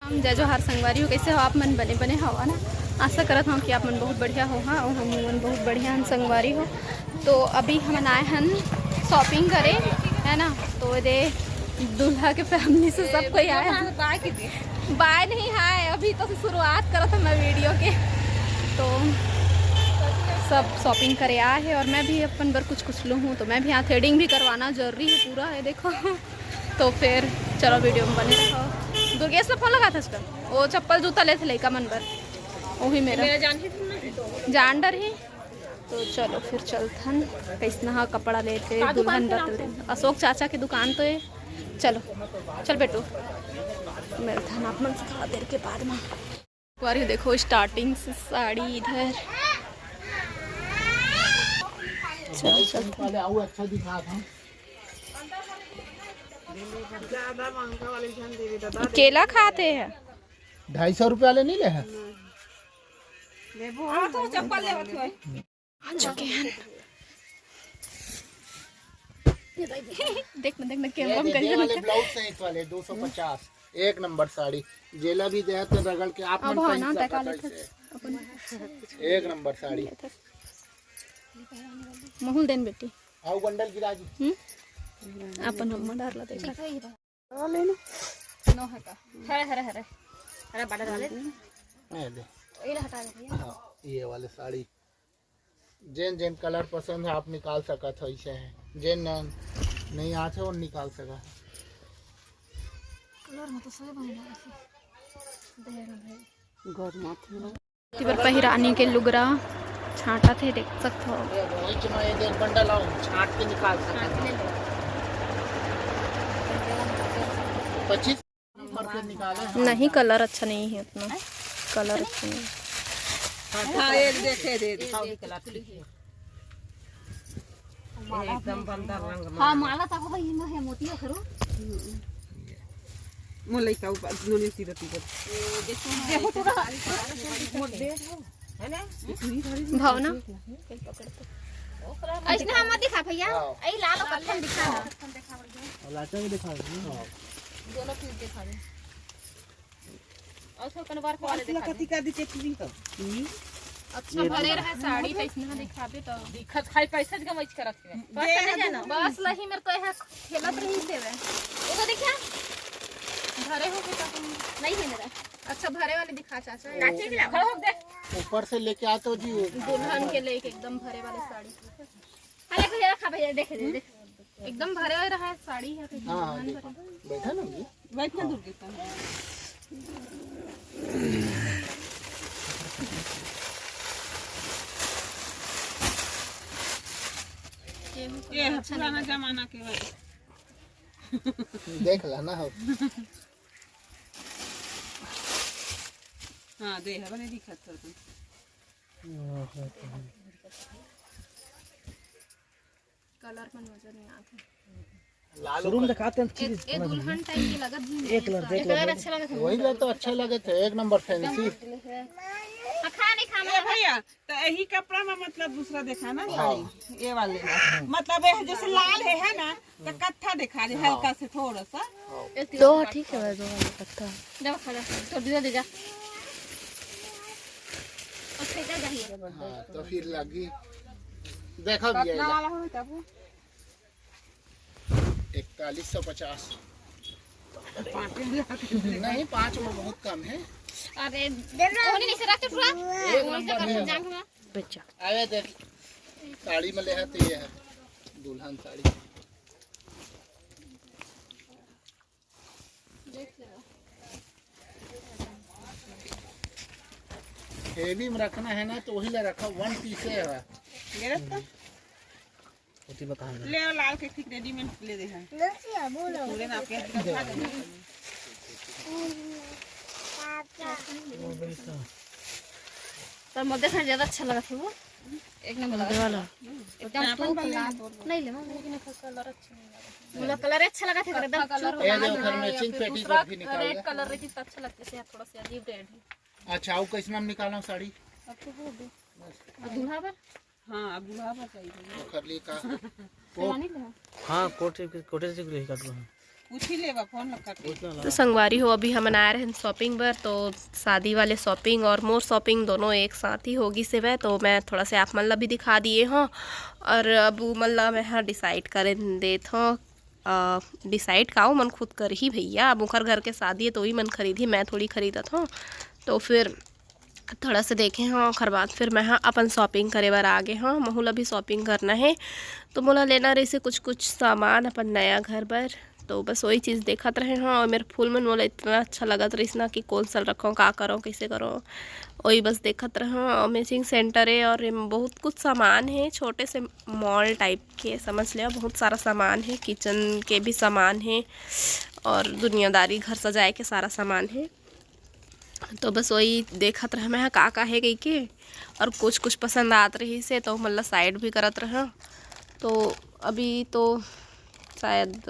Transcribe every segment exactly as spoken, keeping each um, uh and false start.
जय जोहार संगवारी हो, कैसे हो आप मन? बने बने हवा ना? आशा करत हूँ कि आप मन बहुत बढ़िया हो। हाँ, अउ हम मन बहुत बढ़िया हन संगवारी हो। तो अभी हमन आए हन शॉपिंग करे, है ना? तो दे दूल्हा के फैमिली से सब कोई आया है। बाय नहीं, हाय, अभी तो शुरुआत करत हन मैं वीडियो के। तो सब शॉपिंग करे आए हैं और मैं भी अपन बर कुछ कुछ लूँ हूँ। तो मैं भी यहाँ थ्रेडिंग भी करवाना जरूरी है, पूरा है, देखो। तो फिर चलो वीडियो में बने रहो। दुर्गेश ला फोन लगा था उसका, वो चप्पल जूता ले थे लइका मन बर, वही मेरा मेरा जान ही थी ना। जान डर ही। तो चलो फिर चलथन, कैसना हा कपड़ा लेते दुल्हन बदल दे। अशोक चाचा की दुकान तो है। चलो चल बेटू, मिलथन आप मन से थोड़ा देर के बाद में। एक बार ये देखो स्टार्टिंग से साड़ी इधर। चल चल। पहले आओ, अच्छा दिखा था। केला खाते हैं। ढाई सौ रुपया ले नहीं ले है। आ चुके हैं। देख ना, देख ना, कैमरा में ये करिए वाले ना। ब्लाउज सहित वाले दो सौ पचास, एक नंबर साड़ी। जेला भी दे तो रगड़ के आप अब मन हाँ पहन ना, सकत तैका हो लेते इसे। अपन एक नंबर साड़ी। महूल देन बेटी। आओ बंडल गिरा दी। हम्म? अपन हम डार ला देखा। नो है का? हरे, हरे, हरे। हरे बॉर्डर वाले। ये ले। ये ला हटा दे भैया। हाँ, ये वाले साड़ी। जेन जेन कलर पसंद है आप निकाल सकत हो, ऐसे है। जेन न-, नहीं आते वो निकाल सका। कलर में तो सही बन रहा है। दे रहा है। घर में थे। तिबर पहिरानी के लुगरा छांटा थे, देख सकत हो। ये वही चुनाव, ये देख बंडल आओ, छांट के निकाल सकते हैं। पच्चीस नंबर के निकाले हैं। नहीं, कलर अच्छा नहीं है उतना, कलर अच्छा नहीं है। हाँ, ये देखे दे, दिखाओ भी कलर ठीक है। एकदम बंदर रंग में। हाँ, माला तक भाई इमा है, मोतिया करो। मोर लइका ऊपर नोनी सीधा सीधा। देखो तो मोर दे। है ना? भावना। ऐसने हम मत दिखा भैया। हाँ। ऐ लाल और कत्थन दिखा ना। और लाचा भी दिखा दो। हाँ। दोनों चीज दिखा दे। और सब कने बार को वाले दिखा दे। कति का दी चेक भी तो। अच्छा भरे रहे साड़ी तो इसने दिखाबे तो। दिखत खाई पैसा जगह मच करत है। बस नहीं जाना। बस लही मेरे तो यह खेलत रही से वे। वो तो देखा? भरे हो के तो नहीं है मेरा। अच्छा, भरे वाले दिखा चाचा। नाचे भी ना, खड़ा हो दे। ऊपर से लेके आ तो जी वो। दुल्हन के लेके एकदम भरे वाले साड़ी। अरे भैया, रखा भैया, देखे दे, देख। एकदम भरे हुए रहा है, साड़ी है। हाँ, हाँ, देखो। बैठा ना जी। बैठना दूर के पास। ये है पुराना जमाना के वाली। देख ला ना हो। हाँ, दे, हवा नहीं दिखत तो तुम। कलर मन मजा नहीं आते। लाल शुरू में दिखाते हैं, ए, ए दुल्हन टाइप के लगत भी नहीं। एक कलर देख लो। कलर अच्छा लगत है। वही ला तो अच्छा लगत है, एक नंबर फैंसी। हाँ, खा नहीं खाना ए है। भैया, तो यही कपड़ा में मतलब दूसरा देखा ना हाँ। साड़ी, ये वाले में। मतलब ये जैसे लाल है, है ना, तो कत्था दिखा दे हाँ। हल्का से थोड़ा सा। तो ठीक है, दो वाला कत्था। जब खड़ा, तो दिया दे जा। और फेंका जाइए। हाँ, तो फिर लगी। देखा भी कितना आएगा। वाला हो तब? इकतालीस सौ पचास। नहीं, पाँच में बहुत कम है। अरे, ओनी नहीं से रख चुटुआ। एक नंबर है। जांग में। बच्चा। अरे देख, साड़ी में ले है तो ये है, दुल्हन साड़ी। हेवी में रखना है ना, तो वही ला रखा, वन पीस है। गलत तो? ओती बता दे। ले आओ, लाल के ठीक रेडीमेड ले दे है। पूरे नाप के। पर मोदे से ज्यादा अच्छा लगा था वो। एक नंबर लगा। वाला। एकदम टॉप लाल। नहीं ले, मम्मी, लेकिन एकर कलर अच्छा नहीं लगा। मुझे कलर अच्छा लगा था, एकदम कलर चुप। ये जो घर में चिंग पेटी दूसरा को भी निकाल रेड दे। कलर रहती तो अच्छा लगता है, थोड़ा सा अजीब रेड है। अच्छा, आओ, कैसे नाम निकालना साड़ी? अब तो हो गई। अब दूल्हा पर? हाँ, अब दूल्हा पर चाहिए। खरली का। कोट। हाँ, कोटे से, कोटे से भी काटू हम। पूछ ही लेवा फोन ला करके। तो संगवारी हो, अभी हमन आए रहन शॉपिंग बर, तो शादी वाले शॉपिंग और मोर शॉपिंग दोनों एक साथ ही होगी से वह, तो मैं थोड़ा से आप मन ला भी दिखा दिए हों। और अब उमन ला मैं हा डिसाइड करे देत हों। डिसाइड का उमन खुद कर ही भैया, अब ओखर घर के शादी है तो वही मन खरीदही, मैं थोड़ी खरीदत हों। तो फिर थोड़ा से देखे हों, ओखर बाद फिर मैं हा अपन शॉपिंग करे बर आ गे हों। महू ला भी शॉपिंग करना है, तो मोला लेना रहिसे कुछ कुछ सामान अपन नया घर बर। तो बस वही चीज़ देखत रहे हों, और मेर फूल मन मोला इतना अच्छा लगत रहिस ना कि कौन सा रखों, का करों, कैसे करों, वही बस देखत रहे हों। और मैचिंग सेंटर है और एम बहुत कुछ सामान है, छोटे से मॉल टाइप के समझ लेवा, बहुत सारा सामान है, किचन के भी सामान है और दुनियादारी घर सजाए के सारा सामान है। तो बस वही देखत रहे मैं हा का का है कहिके, और कुछ कुछ पसंद आत रहिसे तो ओमन ला साइड भी करत रहे। तो अभी तो शायद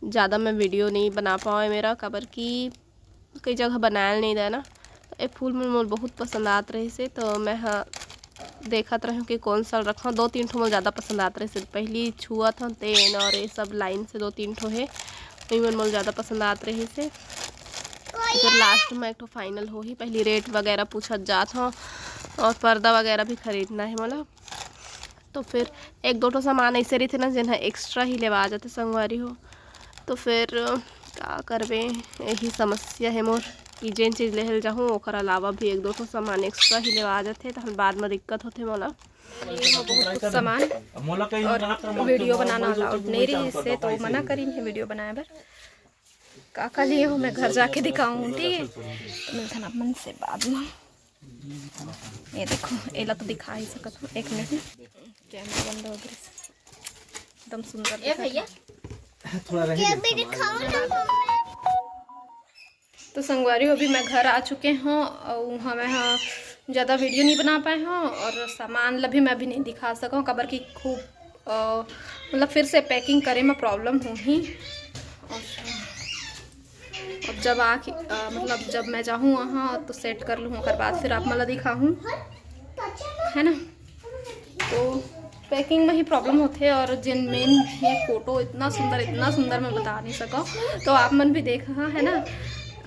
ज़्यादा मैं वीडियो नहीं बना पावे मेरा, काबर कि कई जगह बनायल नहीं दे ना। तो ए फूल मन मोला बहुत पसंद आत रहिसे, तो मैं हा देखत रहे हों कि कौन सा रखों। दो तीन ठो मोला ज़्यादा पसंद आत रहिसे, पहली छुअत हों तेन और ये सब लाइन से दो तीन ठो है, वही मन मोला ज़्यादा पसंद आत रहिसे। फिर लास्ट में एक ठो फाइनल होही, पहली रेट वगैरह पूछत जात हों और पर्दा वगैरह भी खरीदना है मोला। तो फिर एक दो ठो सामान ऐसे रहिथे ना, जेन ह एक्स्ट्रा ही लेवा जाथे संगवारी हो। तो फिर का करबे, यही समस्या है मोर कि जेन चीज़ लेहल जाहूँ ओकर अलावा भी एक दो ठो सामान एक्स्ट्रा ही लेवा जाथे, तहन बाद में दिक्कत होथे मोला। ये हो बहुत कुछ सामान और वीडियो बनाना अलाउड नहीं रहिसे, तो मना करिन हे वीडियो बनाए बर। का का लिए हो मैं घर जाके दिखाऊँ, ठीक है? तो मिलथन आप मन से बाद में। ये देखो, एला तो दिखा ही सकत हो, एक मिनट, कैमरा बंद हो गया। एकदम सुंदर ए दिखत भैया। तो संगवारी हो, अभी मैं घर आ चुके हों और उहाँ मैं हा ज़्यादा वीडियो नहीं बना पाए हों और सामान ला भी मैं अभी नहीं दिखा सकूँ, काबर कि खूब अ, मतलब फिर से पैकिंग करे में प्रॉब्लम होही। और अब जब आ के, अ, मतलब जब मैं जाहूँ वहाँ तो सेट कर लूँ, ओकर बाद फिर आप मन ला दिखाहूँ, है ना। तो पैकिंग में ही प्रॉब्लम होथे और जेन मेन ये फोटो इतना सुंदर, इतना सुंदर मैं बता नहीं सकूँ। तो आप मन भी देखा, है ना,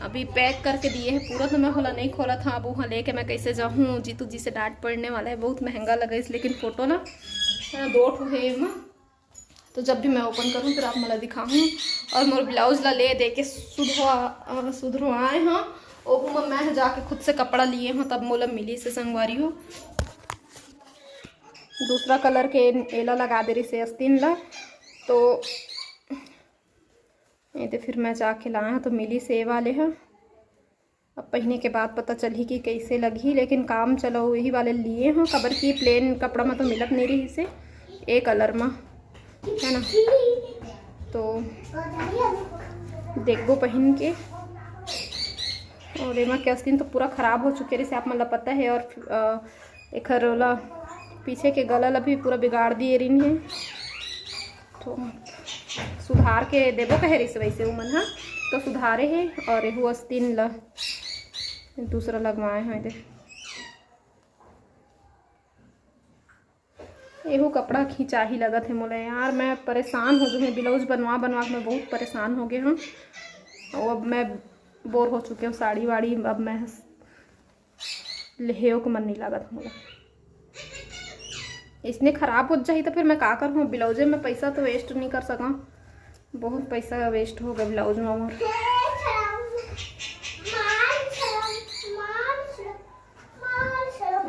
अभी पैक करके दिए हैं पूरा, तो मैं ओला नहीं खोलत हों। अब वहाँ लेके मैं कैसे जाहूँ, जीतू जी से डांट पड़ने वाला है, बहुत महंगा लगा इस, लेकिन फोटो ना, है ना, दो ठो है एमा। तो जब भी मैं ओपन करूँ फिर आप मन ला दिखाहूँ। और मोर ब्लाउज ला ले दे के सुधरवा, अ, सुधरवाए हों, ओहू में मैं जाके खुद से कपड़ा लिए हों, तब मोला मिलिसे संगवारी हो। दूसरा कलर के एला लगा दे रहिसे अस्तीन ला, तो ये दे फिर मैं जाके लाए हों तो मिलिसे ए वाले ह। अब पहिने के बाद पता चलही कि कैसे लगही, लेकिन काम चलो यही वाले लिए हों, काबर कि प्लेन कपड़ा में तो मिलत नहीं रहिसे ए कलर में, है ना। तो देखबो पहिन के। और एमा के अस्तीन तो पूरा खराब हो चुके रहिसे, आप मन ला पता है। और अ, एखर ओला पीछे के गला ला भी पूरा बिगाड़ दिए रहिन हे। तो सुधार के देबो कहे रहिसे वैसे उमन ह, तो सुधारे हे। और एहू अस्तीन ला दूसरा लगवाए हे दे। एहू कपड़ा खिंचाही लगत हे मोला यार, मैं परेशान हो गए हूँ, ब्लाउज बनवा बनवा के मैं बहुत परेशान हो गए हूँ। और अब मैं बोर हो चुके हूँ साड़ी वाड़ी, अब मैं लेहेव के मन नहीं लागत मोला। इसने खराब हो जाही तो फिर मैं का करहूँ? ब्लाउजे में पैसा तो वेस्ट नहीं कर सका, बहुत पैसा वेस्ट हो गया ब्लाउज में मोर।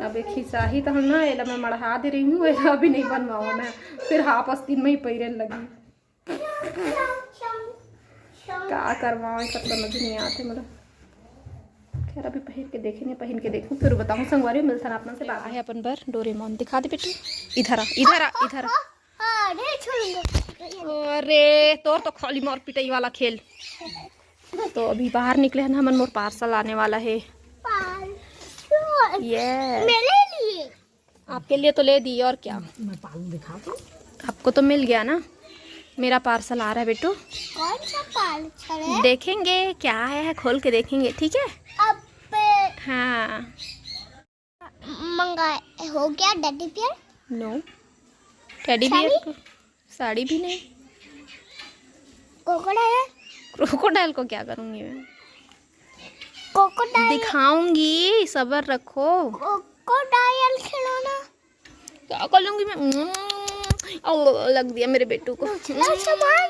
अब एक खिंचाही तो हम ना, एला मैं मढ़ा दे रही हूँ, एला अभी नहीं बनवाऊँ मैं, फिर हाफ आस्तीन में ही पहिरे लगी। का करवाओ, एकर समझ नहीं आते मोला। खैर, अभी पहिर के देखे नहीं, पहिन के देखूं, फिर बताऊं संगवारी, मिलथन आप मन से बाद में। अपन बर डोरेमोन दिखा दे बेटी, इधर आ, इधर आ, इधर आ। अरे तोर तो खाली मार पिटाई वाला खेल। तो अभी बाहर निकले हैं हमन, मोर पार्सल आने वाला है। ये मेरे लिए। आपके लिए तो ले दी, और क्या। मैं पाल दिखा दूं। आपको तो मिल गया ना, मेरा पार्सल आ रहा है बेटू। कौन सा पार्सल है? देखेंगे क्या आया है, खोल के देखेंगे, ठीक है? अब हाँ। मंगा हो गया टेडी बियर? नो, टेडी बियर को साड़ी भी नहीं। कोकोडायल। क्रोकोडाइल को क्या करूंगी मैं? कोकोडायल। दिखाऊंगी, सबर रखो। कोकोडायल खिलौना। क्या कर लूंगी मैं? उम्म, ओ, लग दिया मेरे बेटू को। दूसरा सामान।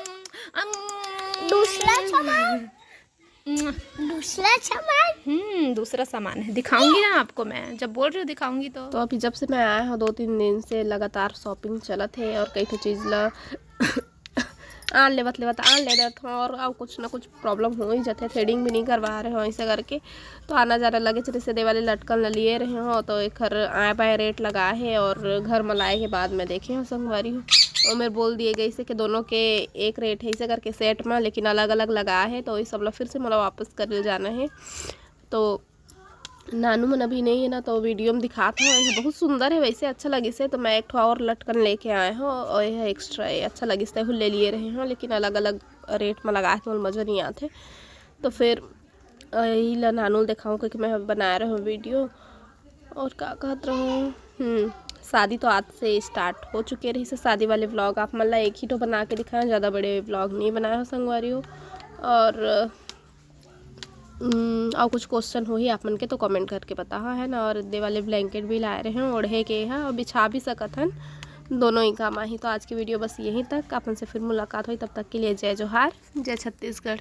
उम्म, दूसरा सामान। उम्म, दूसरा सामान। हम्म, दूसरा सामान है, दिखाऊंगी ना आपको मैं, जब बोल रही हूँ दिखाऊंगी तो। तो अभी जब से मैं आया हूँ, दो तीन दिन से लगातार शॉपिंग चलत है और कई ठो चीज़ ला आन लेवत लेवत आन ले देत हूँ और, और कुछ ना कुछ प्रॉब्लम हो ही जाते, थ्रेडिंग भी नहीं करवा रहे हो ऐसे करके। तो आना जाना लगे, जैसे दे वाले लटकन ला लिए रहे हो, तो एकर आए बाए रेट लगा है और घर में लाए के बाद में देखे हो संगवारी हो, ओमेर बोल दिए गई से कि दोनों के एक रेट है ऐसे करके सेट में, लेकिन अलग अलग लगा है, तो ये सब ला फिर से मोला वापस कर ले जाना है। तो नानू मन अभी नहीं है ना, तो वीडियो में दिखात हूँ। ये बहुत सुंदर है, वैसे अच्छा लगिस है, तो मैं एक ठो और लटकन लेके आए हूँ और यह एक्स्ट्रा है, अच्छा लगिस है, ले लिए रहे हूँ, लेकिन अलग अलग रेट में लगा के मोला मज़ा नहीं आते। तो फिर यही ला नानू ल दिखाऊँ, क्योंकि मैं बनाए रहूँ वीडियो। और का कहत रहूँ, हम्म, शादी तो आज से स्टार्ट हो चुके रही से, शादी वाले व्लॉग आप मन ला एक ही ठो बना के दिखाए, ज़्यादा बड़े व्लॉग नहीं बनाए हो संगवारी हो। और हम्म, और कुछ क्वेश्चन होही आप मन के तो कमेंट करके बताहा, है ना। और दे वाले ब्लैंकेट भी लाए रहे हैं, ओढ़े के है और बिछा भी सकत हन, दोनों ही काम आही। तो आज की वीडियो बस यहीं तक, आप मन से फिर मुलाकात होई, तब तक के लिए जय जोहार, जय छत्तीसगढ़।